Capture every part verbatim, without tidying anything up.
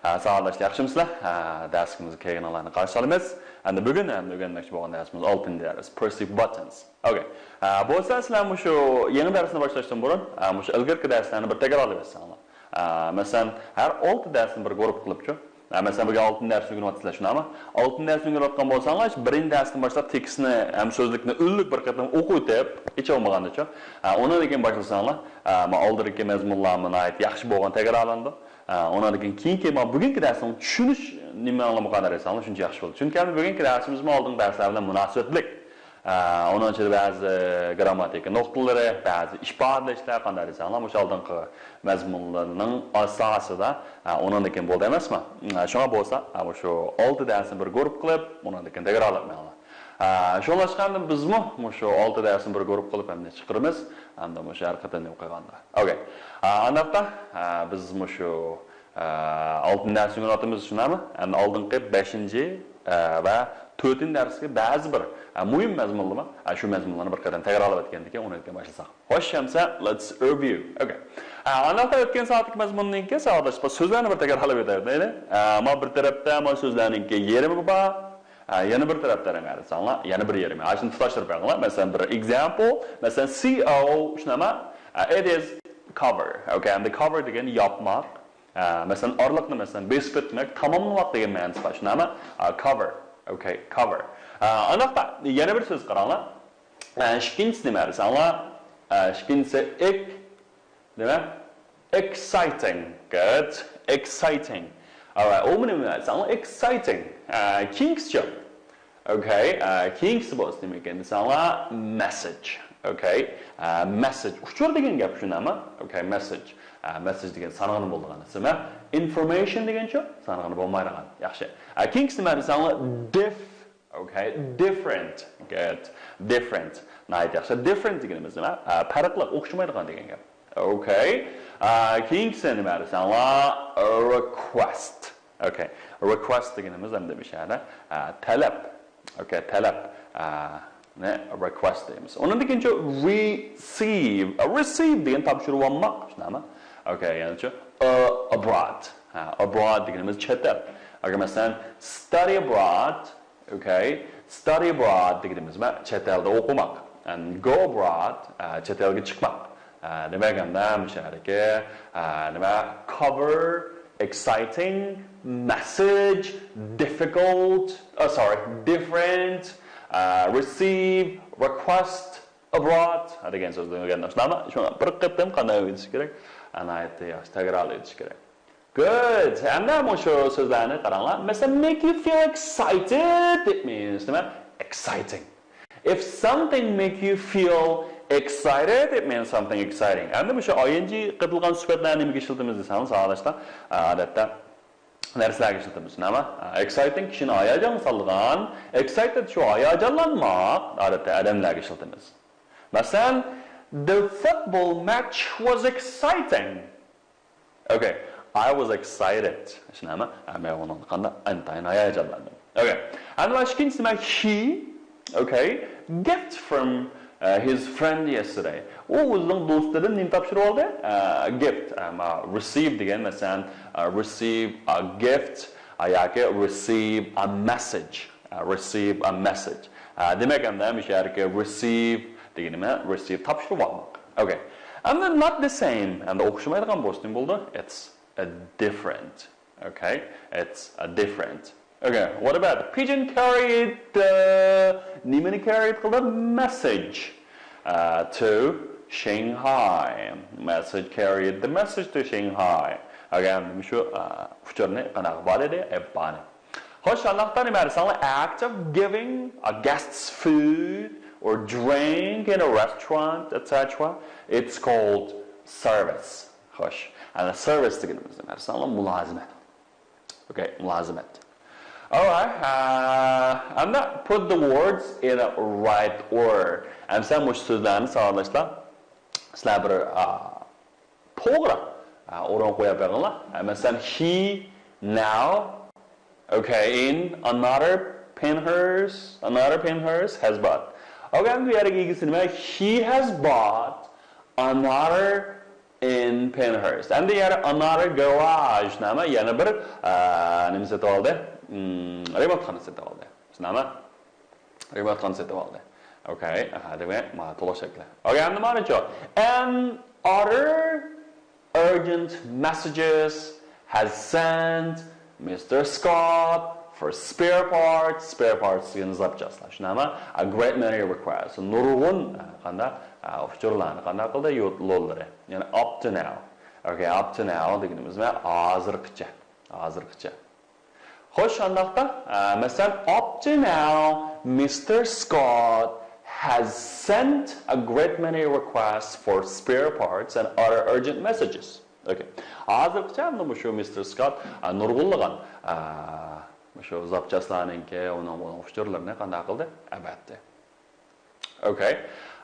ھە، ساۋاقداشلار، ياخشىمۇسىلەر؟ ھە، دەرسىمىزگە كەلگىنىڭلارنى قارشى ئالىمىز. ئەمدى بۈگۈن، ئەمدى ئۆگەنمەكچى بولغان دەرسىمىز ئالتىنچى دەرس، Press Your Buttons. ئوكەي. ھە، بولسا سىلەر مۇشۇ يېڭى دەرسنى باشلاشتىن بۇرۇن، ھە، مۇشۇ ئىلگىرىكى دەرسلەرنى بىر تەكرارلىۋەتسەڭلار. ھە، مەسىلەن، ھەر ئالتە دەرسنى بىر گۇرۇپپا قىلىپچۇ. ھە، مەسىلەن، بۈگۈن ئالتىنچى دەرسنى ئۆگىنىۋاتىسىلەر، شۇنداقمۇ؟ ئالتىنچى دەرسنى ئۆگىنىۋاتقان بولساڭلار، بىرىنچى دەرستىن باشلاپ تېكىستنى ھەم سۆزلۈكنى ئۈنلۈك بىر قېتىم ئوقۇۋېتىپ، ھېچ بولمىغاندىچۇ. ھە، ئۇنىڭدىن كېيىن باشلىساڭلار، ھە، ما ئالدىدىكى مەزمۇنلارمۇ ناھايىتى ياخشى بولغان تەكرارلىنىدۇ. ئە، ئۇنىڭدىن كېيىن، كېيىنكى، مانا بۈگۈنكى دەرسنىڭ چۈشىنىش نېمىلىرىنى قانداق دەرس ئالسا شۇنچە ياخشى بولىدۇ. چۈنكى ئەمدى بۈگۈنكى دەرسىمىزمۇ ئالدىنقى دەرسلەر بىلەن مۇناسىۋەتلىك. ئە، ئۇنىڭ ئىچىدە بەزى گىرامماتىكا نۇقتىلىرى، بەزى ئىپادىلەشلەر قانداق دېسەڭلار، مۇشۇ ئالدىنقى مەزمۇنلارنىڭ ئاساسىدا، ئە، ئۇنىڭدىن كېيىن بولدى ئەمەسمۇ؟ ئە، شۇڭا بولسا، ئە، مۇشۇ ئالتە دەرسنى بىر گۇرۇپپا قىلىپ، ئۇنىڭدىن كېيىن تەكرارلاپ مېڭىڭلار. ئە، شۇڭلاشقاندا بىزمۇ مۇشۇ ئالتە دەرسنى بىر گۇرۇپپا قىلىپ ئەمدى چىقىرىمىز. ئەمدى مۇشۇ ھەر قېتىم نېمە قىلغاندا. ئوكەي. ئا، ئانداقتا، ئا، بىز مۇشۇ، ئا، ئالتىنچى دەرسنى ئۆگىنىۋاتىمىز، شۇنداقمۇ؟ ئەمدى ئالدىنقى بەشىنچى، ئا، ۋە تۆتىنچى دەرسكە بەزى بىر، ئا، مۇھىم مەزمۇنلىرىمۇ، ئا، شۇ مەزمۇنلارنى بىر قېتىم تەكرارلاپ ئۆتكەندىن كېيىن ئۇنى باشلىساق. خوش، ئەمسە، let's review. ئوكەي. ئا، ئانداقتا ئۆتكەن سائەتتىكى مەزمۇننىڭكى ساۋاقداش سۆزلەرنى بىر تەكرارلاپ ئۆتەيلى. ئا، ما بىر تەرەپتە ما سۆزلەرنىڭكى يېرىمى بار. ئا، يەنە بىر تەرەپتە نېمە دېسەڭلار، يەنە بىر يېرىمى. ئاشۇنى تۇتاشتۇرۇپ بېقىڭلار. مەسىلەن، بىر example، مەسىلەن، C O، شۇنداقمۇ؟ ئا، it is cover. ئوكەي، ئەمدى cover دېگەن ياپماق. ئا، مەسىلەن، ئارىلىقنى، مەسىلەن، بېسىپ ئۆتمەك، تاماملىماق دېگەن مەنىسى بار. شۇنداقمۇ؟ ئا، cover. ئوكەي، cover. ئا، ئانداقتا يەنە بىر سۆز قاراڭلار. ئا، ئىككىنچىسى نېمە دېسەڭلار؟ ئا، ئىككىنچىسى ik، نېمە؟ Exciting. Good. Exciting. Alright. ئۇ نېمە دېسەڭلار؟ Exciting. ئا، كېيىنكىسىچۇ؟ ئوكەي. ئا، كېيىنكىسى بولسا نېمە ئىكەن دېسەڭلار؟ Message. ئوكەي. ئا، message. ئۇچۇر دېگەن گەپ شۇنداقمۇ؟ ئوكەي، message. ئا، message دېگەن سانىغىنى بولىدىغان نەرسە. Information دېگەنچۇ؟ سانىغىنى بولمايدىغان. ياخشى. ئا، كېيىنكىسى نېمە دېسەڭلار؟ Diff. ئوكەي، different. Good. Different. ناھايىتى ياخشى. Different دېگىنىمىز نېمە؟ ئا، پەرقلىق، ئوخشىمايدىغان دېگەن گەپ. ئوكەي. ئا، كېيىنكىسى نېمە دېسەڭلار؟ Request. ئوكەي. Request دېگىنىمىز ئەمدى بۇ يەردە، ئا، تەلەپ. ئوكەي، تەلەپ. ئا، نى request دەيمىز. ئۇنىڭدىن كېيىنچۇ receive. ئا، receive دېگەن تاپشۇرۇۋالماق. شۇنداقمۇ؟ ئوكەي، يەنىچۇ، ئا، abroad. ھە، abroad دېگىنىمىز چەت ئەل. ئەگەر مەسىلەن، study abroad، ئوكەي. Study abroad دېگىنىمىز نېمە؟ چەت ئەلدە ئوقۇماق. And go abroad، ئە، چەت ئەلگە چىقماق. ئە، دېمەك، ئەمدى مۇشۇ يەردىكى، ئە، نېمە؟ Cover، exciting، message، difficult، ئە، sorry، different، ئە، receive، request، abroad، ئە، دېگەن سۆزلەرنى ئۆگەندۇق. شۇنداقمۇ؟ شۇڭا بىر قېتىم قانداق ئۆگىتىش كېرەك؟ ئە، ناھايىتى ياخشى تەكرارلىۋېتىش كېرەك. Good. ئەمدى مۇشۇ سۆزلەرنى قاراڭلار. مەسىلەن، make you feel excited، it means نېمە؟ Exciting. If something make you feel excited, it means something exciting. ئەمدى مۇشۇ I N G قىلىدىغان سۈپەتلەرنى نېمىگە ئىشلىتىمىز دېسەڭلار، ساۋاقداشلار، ئادەتتە نەرسىلەرگە ئىشلىتىمىز. نېمە؟ Exciting كىشىنى ھاياجانغا سالىدىغان، excited شۇ ھاياجانلانماق، ئادەتتە ئادەملەرگە ئىشلىتىمىز. مەسىلەن، the football match was exciting. Okay, I was excited. شۇنداقمۇ؟ ھە، مەن ئۇنىڭغا قانداق ئىنتايىن ھاياجانلاندىم. Okay. ئەمدى ئىككىنچىسى نېمە؟ He, okay, gift from, uh, his friend yesterday. ئۇ ئۆزىنىڭ دوستىدىن نېمە تاپشۇرۇپ ئالدى؟ ئە، gift. ئەمما receive دېگەن، مەسىلەن، ئە، receive a gift، ئە، ياكى receive a message. ئە، receive a message. ئە، دېمەك، ئەمدى مۇشۇ يەردىكى receive دېگىنى نېمە؟ Receive، تاپشۇرۇپ ئالماق. Okay. ئەمدى not the same. ئەمدى ئوخشىمايدىغان بولسا نېمە بولىدۇ؟ It's a different. Okay. It's a different. Okay. What about pigeon carried the، نېمىنى carried قىلدى? Message. Uh, to Shanghai. Message carried the message to Shanghai. Okay. ئەمدى شۇ، ئە، ئۇچۇرنى قانداق بار ئىدى؟ ئەپ بار. خوش، ئانداقتا نېمە دېسەڭلار، act of giving a guest's food or drink in a restaurant, et cetera. It's called service. خوش، ئەنە service دېگىنىمىز نېمە دېسەڭلار، مۇلازىمەت. Okay, مۇلازىمەت. Alright, uh, ئەمدى put the words in a right order. ئەمسە مۇشۇ سۆزلەرنى ساۋاقداشلار، سىلەر بىر، ئا، توغرا، ئا، ئورۇن قويۇپ بېقىڭلار. ئا، مەسىلەن، he now, okay, in another Pinehurst, another Pinehurst has bought. Okay، ئەمدى بۇ يەردىكى ئىگىسى نېمە؟ He has bought another in Pinehurst. ئەمدى يەنە another garage، نېمە؟ يەنە بىر، ئە، نېمە سېتىۋالدى؟ ئىم، رېمونتخانا سېتىۋالدى. نېمە؟ رېمونتخانا سېتىۋالدى. ئوكەي، ئاھا، دېمەك، مانا تولۇق شەكلى. ئوكەي، ئەمدى مانا شۇ. And other urgent messages has sent Mister Scott for spare parts. Spare parts دېگەن زاپچاسلار. شۇنداقمۇ؟ A great many requests. نۇرغۇن، ئە، قانداق، ئە، ئۇچۇرلارنى قانداق قىلدى؟ يوللىدى. يەنى up to now. ئوكەي، up to now دېگىنىمىز نېمە؟ ھازىرغىچە. ھازىرغىچە. خوش، شۇنداقتا، ئە، مەسىلەن، up to now, Mister Scott has sent a great many requests for spare parts and other urgent messages. ئوكەي. ھازىرغىچە ئەمدى مۇشۇ مىستېر سكوت، ئە، نۇرغۇنلىغان، ئە، مۇشۇ زاپچاسلارنىڭكى، ئۇنىڭ، ئۇنىڭ ئۇچۇرلىرىنى قانداق قىلدى؟ ئەۋەتتى. ئوكەي.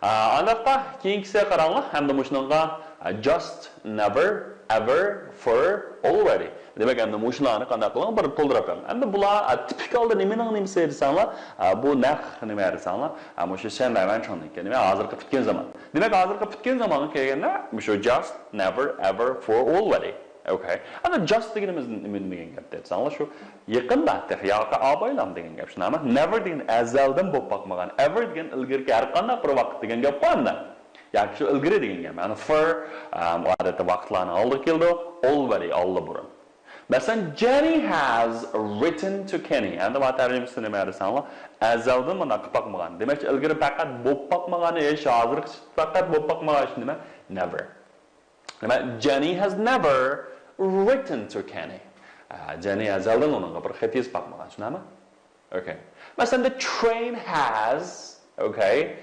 ئە، ئانداقتا كېيىنكىسىگە قاراڭلار. ھەمدە مۇشۇنىڭغا، ئە، just، never، ever، for، already. دېمەك، ئەمدى مۇشۇلارنى قانداق قىلىڭ؟ بىر تولدۇرۇپ بېرىڭ. ئەمدى بۇلار، ئە، تىپىك ھالدا نېمىنىڭ نېمىسى دېسەڭلار، ئە، بۇ نەق نېمە دېسەڭلار، ئە، مۇشۇ شەنبەمەن چاڭنىڭكى نېمە؟ ھازىرقى پۈتكەن زامان. دېمەك، ھازىرقى پۈتكەن زامانغا كەلگەندە مۇشۇ just، never، ever، for، already. ئوكەي. ئەمدى just دېگىنىمىز نېمە، نېمە دېگەن گەپ دېسەڭلار، شۇ يېقىندا تېخى ياكى ئابايلام دېگەن گەپ، شۇنداقمۇ؟ Never دېگەن ئەزەلدىن بولۇپ باقمىغان، ever دېگەن ئىلگىرىكى ھەر قانداق بىر ۋاقىت دېگەن گەپ بار ئەمدى. ياكى شۇ ئىلگىرى دېگەن گەپ. يەنى for، ئەم، ئادەتتە ۋاقىتلارنىڭ ئالدىغا كېلىدۇ، already، ئاللىبۇرۇن. مەسىلەن، Jenny has written to Kenny. ئەمدى مانا تەرجىمىسى نېمە دېسەڭلار، ئەزەلدىن مۇنداق قىلىپ باقمىغان. دېمەكچى، ئىلگىرى پەقەت بولۇپ باقمىغان ئىش، ھازىرقى پەقەت بولۇپ باقمىغان ئىش نېمە؟ Never. نېمە؟ Jenny has never written to Kenny. ئە، جېنى ئەزەلدىن ئۇنىڭغا بىر خەت يېزىپ باقمىغان، شۇنداقمۇ؟ ئوكەي. مەسىلەن، the train has، ئوكەي،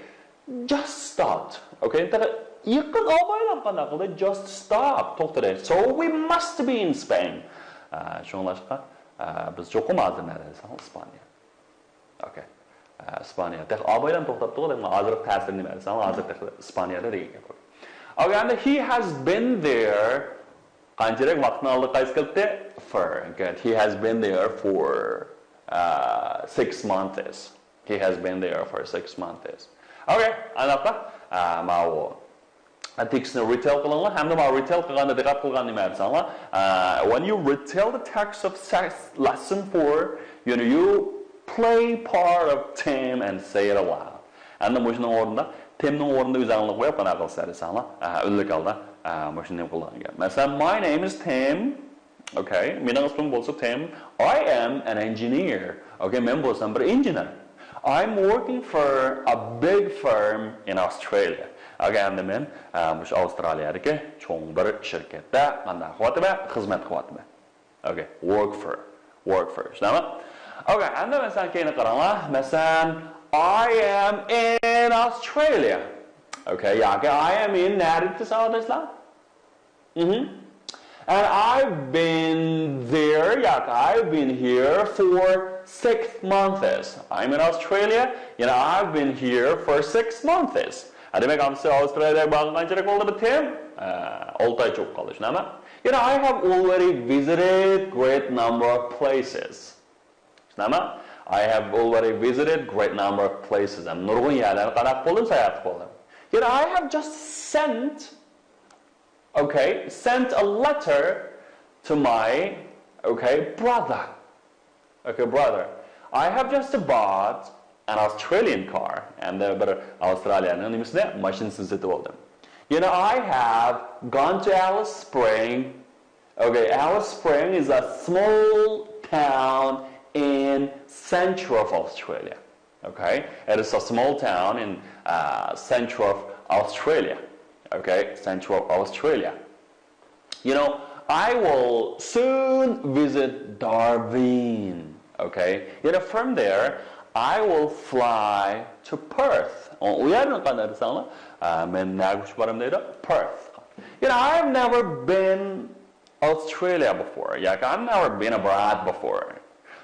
just stopped. ئوكەي، تېخى يېقىن ئابايلام قانداق قىلدى؟ Just stopped. توختىدى. So we must be in Spain. ئە، شۇڭلاشقا، ئە، بىز چوقۇم ھازىر نەدە دېسەڭ، ئىسپانىيە. ئوكەي. ئە، ئىسپانىيە. تېخى ئابايلام توختاپتىغۇ، دەپ ھازىرقى تەسىرى نېمە دېسەڭ، ھازىر تېخى ئىسپانىيەدە دېگەن گەپ. ئوكەي، ئەمدى he has been there. قانچىلىك ۋاقىتنىڭ ئالدىغا قايسى كەلدى؟ For. Good. He has been there for, uh, six months. He has been there for six months. ئوكەي، ئانداقتا، ئە، ماۋۇ تېكىستنى رىتېل قىلىڭلار. ھەمدە مانا رىتېل قىلغاندا دىققەت قىلغان نېمە دېسەڭلار، ئە، when you retell the text of sex lesson four, you know, you play part of Tim and say it aloud. ئەمدى مۇشۇنىڭ ئورنىدا، تىمنىڭ ئورنىدا ئۆزۈڭلار قويۇپ قانداق قىلىسىلەر دېسەڭلار، ئە، ئۈنلۈك ھالدا، ئە، مۇشۇنى قىلغان گەپ. مەسىلەن، my name is Tim. ئوكەي، مېنىڭ ئىسمىم بولسا تىم. I am an engineer. ئوكەي، مەن بولسام بىر ئىنژېنېر. I'm working for a big firm in Australia. ئوكەي، ئەمدى مەن، ئە، مۇشۇ ئاۋسترالىيەدىكى چوڭ بىر شىركەتتە قانداق قىلىۋاتىمەن؟ خىزمەت قىلىۋاتىمەن. ئوكەي، work for، work for. شۇنداقمۇ؟ ئوكەي، ئەمدى مەسىلەن، كېيىن قاراڭلار. مەسىلەن، I am in Australia. ئوكەي، ياكى I am in نەدە دېسە، ئادەملەر؟ مهم. And I've been there، ياكى I've been here for six months. I'm in Australia، يەنى I've been here for six months. ھە، دېمەك، ئەمدى ئاۋسترالىيەگە بارغىلى قانچىلىك بولدى بۇ تىم؟ ئە، ئالتە ئاي چوقۇپ قالدى، شۇنداقمۇ؟ يەنى I have already visited great number of places. شۇنداقمۇ؟ I have already visited great number of places. ھەم نۇرغۇن يەرلەرنى قانداق قىلدىم، ساياھەت قىلدىم. يەنى I have just sent Okay, sent a letter to my, okay, brother. Okay, brother. I have just bought an Australian car. ئەمدى بىر ئاۋسترالىيەنىڭ نېمىسىنى، ماشىنىسىنى سېتىپ ئالدىم. يەنى I have gone to Alice Spring. Okay, Alice Spring is a small town in central of Australia. Okay, it is a small town in, uh, central of Australia. Okay, central of Australia. You know, I will soon visit Darwin. Okay, you know, from there, I will fly to Perth. ئۇ يەردىن قانداق دېسەڭلار، ئە، مەن نەگە ئۇچۇپ بارىمەن دەيدۇ؟ Perth. You know, I've never been Australia before. ياكى I've never been abroad before.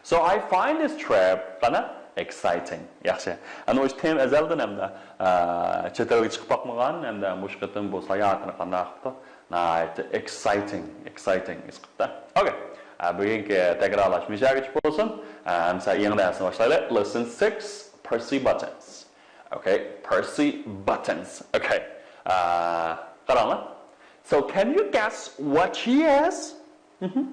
So I find this trip kinda exciting. ياخشى. ئەنە مۇشۇ تىم ئەزەلدىن ھەمدە، ئە، چەت ئەلگە چىقىپ باقمىغان، ھەمدە مۇشۇ قېتىم بۇ ساياھىتىنى قانداق قىپتۇ؟ ناھايىتى exciting، exciting ھېس قىپتۇ. ئوكەي. ئە، بۈگۈنكى تەكرارلاش مۇشۇ يەرگىچە بولسۇن. ئە، ئەمسە يېڭى دەرسنى باشلايلى. Lesson six, Percy Buttons. ئوكەي، Percy Buttons. ئوكەي. ئە، قاراڭلار. So can you guess what he is? Mhm.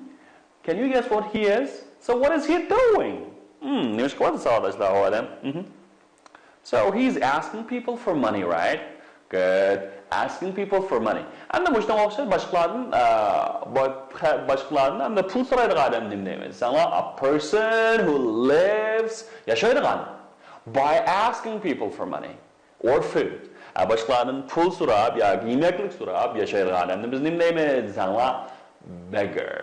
Can you guess what he is? So what is he doing? Hmm, نېمە ئىش قىلىۋاتىدۇ ساۋاقداشلار ئۇ ئادەم؟ Mhm. So he's asking people for money, right? Good. Asking people for money. ئەمدى مۇشۇنىڭغا ئوخشاش باشقىلاردىن، ئە، با-، خە-، باشقىلاردىن ئەمدى پۇل سورايدىغان ئادەم نېمە دەيمىز؟ دېسەڭلار، a person who lives، ياشايدىغان. By asking people for money or food. ئە، باشقىلاردىن پۇل سوراپ ياكى يېمەكلىك سوراپ ياشايدىغان ئادەمنى بىز نېمە دەيمىز دېسەڭلار، beggar.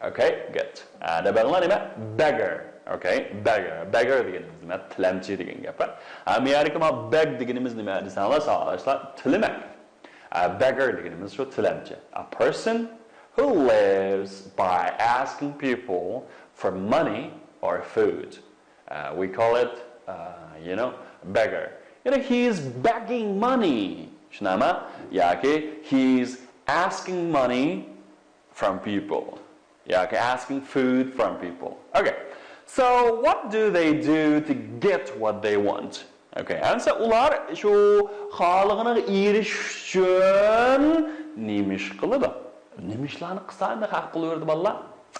Okay, good. ئە، دەپ بەرىڭلار نېمە؟ Beggar. Okay, beggar. Beggar دېگىنىمىز نېمە؟ تىلەمچى دېگەن گەپ. ئە، مەيەركى ما beg دېگىنىمىز نېمە دېسەڭلار، ساۋاقداشلار، تىلىمەك. ئە، beggar دېگىنىمىز شۇ تىلەمچى. A person who lives by asking people for money or food. Uh, we call it, uh, you know, beggar. You know, he is begging money. شۇنداقمۇ؟ ياكى he is asking money from people. ياكى asking food from people. Okay. So what do they do to get what they want? Okay. ئەمسە ئۇلار شۇ خالىغىنىغا ئېرىشىش ئۈچۈن نېمە ئىش قىلىدۇ؟ نېمە ئىشلارنى قىلسا ئەمدى ھەق قىلىۋېرىدۇ بالىلار؟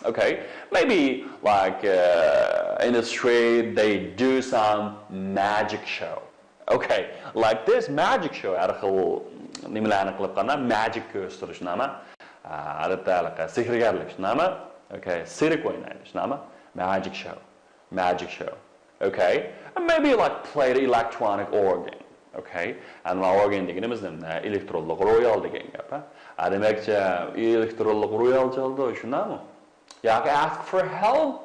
Okay. Maybe like uh, in the street they do some magic show. Okay. Like this magic show. ھەر خىل نېمىلەرنى قىلىپ قانداق magic كۆرسىتىدۇ شۇنداقمۇ؟ ئادەتتە سېھىرگەرلىك شۇنداقمۇ؟ Okay. سىرك ئوينايدۇ شۇنداقمۇ؟ Magic show. Magic show. Okay. And maybe like play the electronic organ. Okay. ئەمما ئورگان دېگىنىمىز نېمە؟ ئېلېكترونلۇق رويال دېگەن گەپ. ھە؟ ئە، دېمەكچى، ئېلېكترونلۇق رويال چالىدۇ، شۇنداقمۇ؟ ياكى ask for help.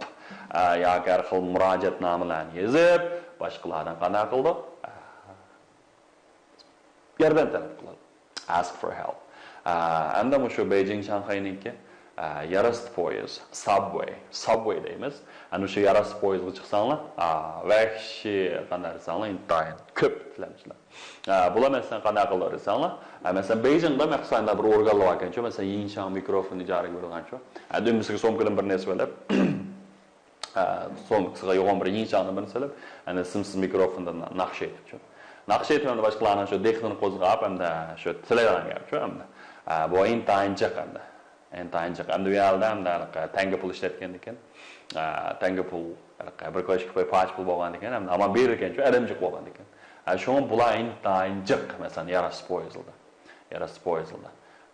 ئە، ياكى ھەر خىل مۇراجىئەتنامىلەرنى يېزىپ، باشقىلاردىن قانداق قىلىدۇ؟ ئە، ياردەم تەلەپ قىلىدۇ. Ask for help. ئە، ئەمدى مۇشۇ بېيجىڭ شاڭخەينىڭكى، ئە، يەر ئاستى پويىز، subway، subway دەيمىز. ئەنە شۇ يەر ئاستى پويىزغا چىقساڭلار، ئە، ۋەھشىي قانداق دېسەڭلار، ئىنتايىن كۆپ تىلەمچىلەر. ئە، بۇلار مەسىلەن قانداق قىلىدۇ دېسەڭلار، ئە، مەسىلەن بېيجىڭدا مەخسۇس بىر ئورگانلار باركەنچۇ، مەسىلەن يىڭچاڭ مىكروفوننى ئىجارىگە بېرىدىغانچۇ. ئە، دۈمبىسىگە سومكىدىن بىرنى ئېسىۋېلىپ، ئە، سومكىسىغا يوغان بىر يىڭچاڭنى بىرنى سېلىپ، ئەنە سىمسىز مىكروفوندا نا-، ناخشا ئېيتىپچۇ. ناخشا ئېيتىپ ئەمدى باشقىلارنىڭ شۇ دىققىتىنى قوزغاپ، ئەمدى شۇ تىلەيدىغان گەپچۇ ئەمدى. ئە، بۇ ئىنتايىن جىق ئەمدى. ئىنتايىن جىق. ئەمدى بۇ يەردە ئەمدى ھېلىقى تەڭگە پۇل ئىشلەتكەندىكىن، ئە، تەڭگە پۇل، ھېلىقى بىر كوچكا پاي پاچە پۇل بولغاندىكىن، ئەمدى ھامان بېرىدىكەنچۇ، ئادەم جىق بولغاندىكىن. ئە، شۇڭا بۇلار ئىنتايىن جىق، مەسىلەن، يەر ئاستى پويىزلىدا. يەر ئاستى پويىزلىدا.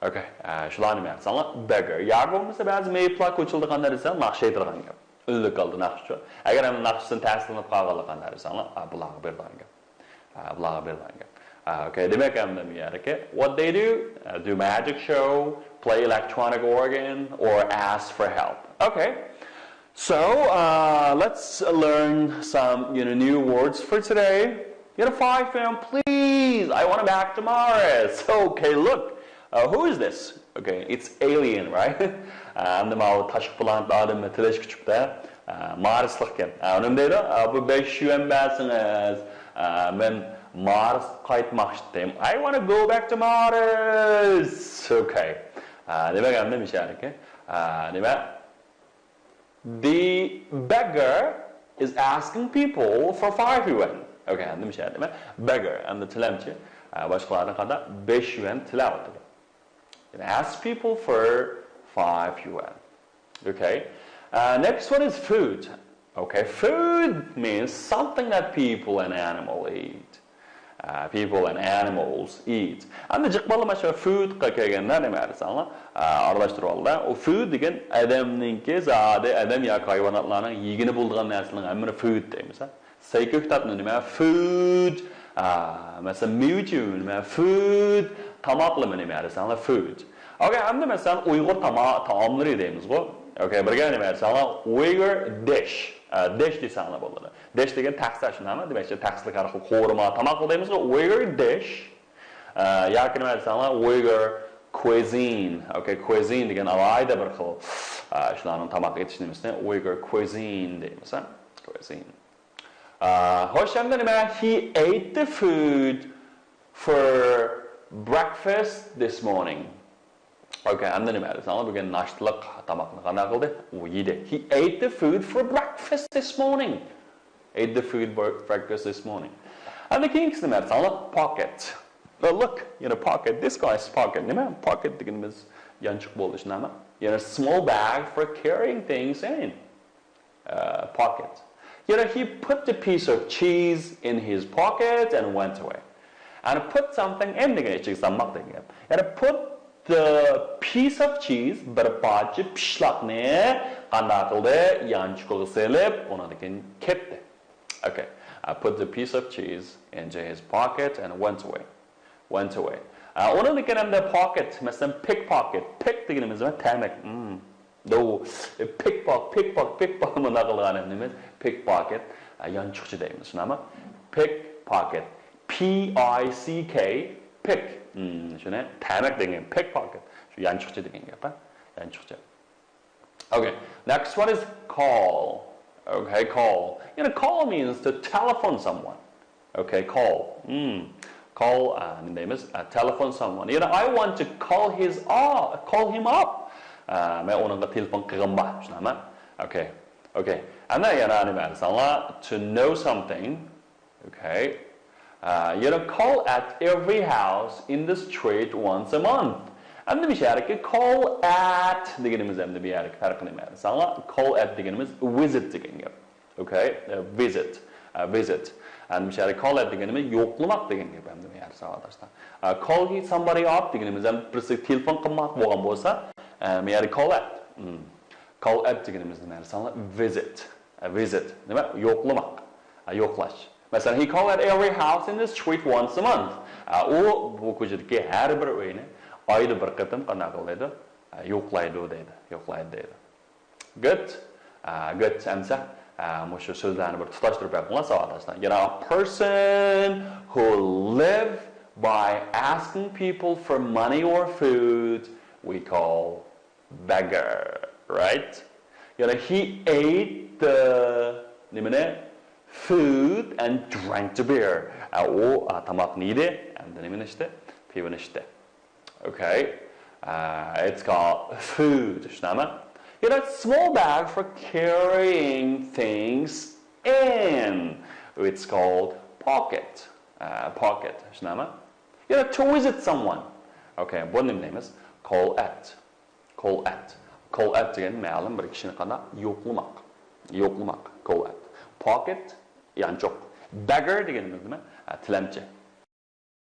Okay. ئە، شۇلارنى مەن ساڭا beggar. يا بولمىسا بەزى مېيىپلار كوچىلىدىغان نەرسە ناخشا ئېيتىدىغان گەپ. ئۈنلۈك ھالدا ناخشىچۇ. ئەگەر ئەمدى ناخشىسىدىن تەسىرلىنىپ قالغانلىقى نەرسە ساڭا، ئە، بۇلارغا بېرىدىغان گەپ. ئە، بۇلارغا بېرىدىغان گەپ. ئە، okay. دېمەك ئەمدى بۇ يەردىكى what they do, ئە، do magic show, play electronic organ, or ask for help. Okay. So, uh, let's learn some, you know, new words for today. You know, five p.m., please. I want to back to Mars. Okay, look. Uh, who is this? Okay, it's alien, right? ئەمدى ماۋۇ تاشقى پلانېتا ئادەمنى تىلەشكە چىقىپتۇ. ئە، مارسلىقكەن. ئە، ئۇنىمۇ دەيدۇ، ئە، بۇ بەش يۈەن بەرسىڭىز، ئە، مەن مارسقا قايتماقچى. I want to go back to Mars. Okay. ئە، دېمەك ئەمدى مىشەلىكى. ئە، نېمە؟ The beggar is asking people for five yuan. Okay, ئەمدى مىشەلىكى نېمە؟ Beggar، ئەمدى تىلەمچى. ئە، باشقىلاردىن قانداق بەش يۈەن تىلەۋاتىدۇ. Ask people for five yuan. Okay. Uh, next one is food. Okay, food means something that people and animal eat. Uh, people and animals eat. ئەمدى جىق بالىلار مانا شۇ فۇدقا كەلگەندە نېمە دېسەڭلار، ئارىلاشتۇرۇۋالدى. ئۇ فۇد دېگەن ئادەمنىڭكى زادى، ئادەم ياكى ھايۋاناتلارنىڭ يېگىنى بولىدىغان نەرسىلەرنىڭ ھەممىنى فۇد دەيمىز. سەي كۆكتاتنى نېمە؟ فۇد. ئا، مەسىلەن، مېۋىچىۋ نېمە؟ فۇد. تاماقلىما نېمە دېسەڭلار؟ فۇد. ئوكەي، ئەمدى مەسىلەن، ئۇيغۇر تاما-، تائاملىرى دەيمىزغۇ. ئوكەي، بىرگە نېمە دېسەڭلار؟ Uyghur dish. ئا، dish دېسەڭلار بولىدۇ. Dish دېگەن تەخسە شۇنداقمۇ؟ دېمەكچى، تەخسىلىك ھەر خىل قورۇما تاماق دەيمىزغۇ. Uyghur dish. ئا، ياكى نېمە دېسەڭلار؟ Uyghur cuisine. ئوكەي، cuisine دېگەن ئالاھىدە بىر خىل، ئا، شۇلارنىڭ تاماق ئېتىش نېمىسىنى Uyghur cuisine دەيمىز، ھە؟ Cuisine. ئا، خوش، ئەمدى نېمە؟ He ate the food for breakfast this morning. ئوكەي، ئەمدى نېمە دېسەڭلار، بۈگۈن ناشتىلىق تاماقنى قانداق قىلدى؟ ئۇ يېدى. He ate the food for breakfast this morning. Ate the food for breakfast this morning. ئەمدى كېيىنكىسى نېمە دېسەڭلار؟ Pocket. Well, look, you know, pocket. This guy's pocket. نېمە؟ Pocket دېگىنىمىز يانچۇق بولۇشى نېمە؟ You know, small bag for carrying things in. Uh, pocket. You know, he put the piece of cheese in his pocket and went away. And put something in دېگەن ئىچىگە سالماق دېگەن گەپ. يەنى put the piece of cheese، بىر پارچە پىشلاقنى قانداق قىلدى؟ يانچۇقىغا سېلىپ، ئۇنىڭدىن كېيىن كەتتى. Okay. Uh, put the piece of cheese into his pocket and went away. Went away. ئۇنىڭدىن كېيىن ھەمدە pocket، مەسىلەن، pickpocket. Pick دېگىنىمىز نېمە؟ تەمەك. Hmm. دو. Pickpocket، pickpocket، pickpocket مۇنداق قىلغان نېمە؟ Pickpocket. يانچۇقچى دەيمىز، شۇنداقمۇ؟ Pickpocket. P I C K، pick. Hmm، شۇنى تەمەك دېگەن، pickpocket. شۇ يانچۇقچى دېگەن گەپ، ھە؟ يانچۇقچى. Okay, next one is call. Okay, call. You know, call means to telephone someone. Okay, call. Hmm. Call, uh, نېمە دەيمىز؟ Uh, telephone someone. You know, I want to call his, uh, call him up. Uh, مەن ئۇنىڭغا تېلېفون قىلغۇم بار. شۇنداقمۇ؟ Okay. Okay. ئەنە يەنە نېمە دېسەڭلار؟ To know something. Okay. Uh, you know, call at every house in the street once a month. ئەمدى مۇشۇ يەردىكى call at دېگىنىمىز ئەمدى بۇ يەردىكى پەرقى نېمە دېسەڭلار؟ Call at دېگىنىمىز visit دېگەن گەپ. Okay. Uh, visit. Uh, visit. ئەمدى مۇشۇ يەردىكى call at دېگىنىمىز يوقلىماق دېگەن گەپ ئەمدى بۇ يەردە ساۋاقداشلار. Uh, call somebody up دېگىنىمىز ھەم بىرسىگە تېلېفون قىلماق بولغان بولسا، uh, بۇ يەردە call at. Hmm. Call at دېگىنىمىز نېمە دېسەڭلار؟ Visit. Uh, visit. نېمە؟ يوقلىماق. Uh, يوقلاش. مەسىلەن، he called at every house in the street once a month. ئۇ بۇ كوچىدىكى ھەر بىر ئۆينى ئايدا بىر قېتىم قانداق قىلىدۇ؟ يوقلايدۇ دەيدۇ. يوقلايدۇ دەيدۇ. Good. Good. ئەمسە مۇشۇ سۆزلەرنى بىر تۇتاشتۇرۇپ بېقىڭلار، ساۋاقداشلار. You know, a person who live by asking people for money or food, we call beggar, right? You know, he ate the نېمىنى؟ Food and drank the beer. ئۇ تاماقنى يېدى، ئەمدى نېمىنى ئىچتى؟ پىۋىنى ئىچتى. Okay. It's called food. شۇنداقمۇ؟ You know, small bag for carrying things in. It's called pocket. Pocket. شۇنداقمۇ؟ You know, to visit someone. Okay, بۇ نېمە دەيمىز؟ Call at. Call at. Call at دېگەن مەلۇم بىر كىشىنى قانداق؟ يوقلىماق. يوقلىماق. Call at. Pocket، يانچۇق. Beggar دېگىنىمىز نېمە؟ تىلەمچى.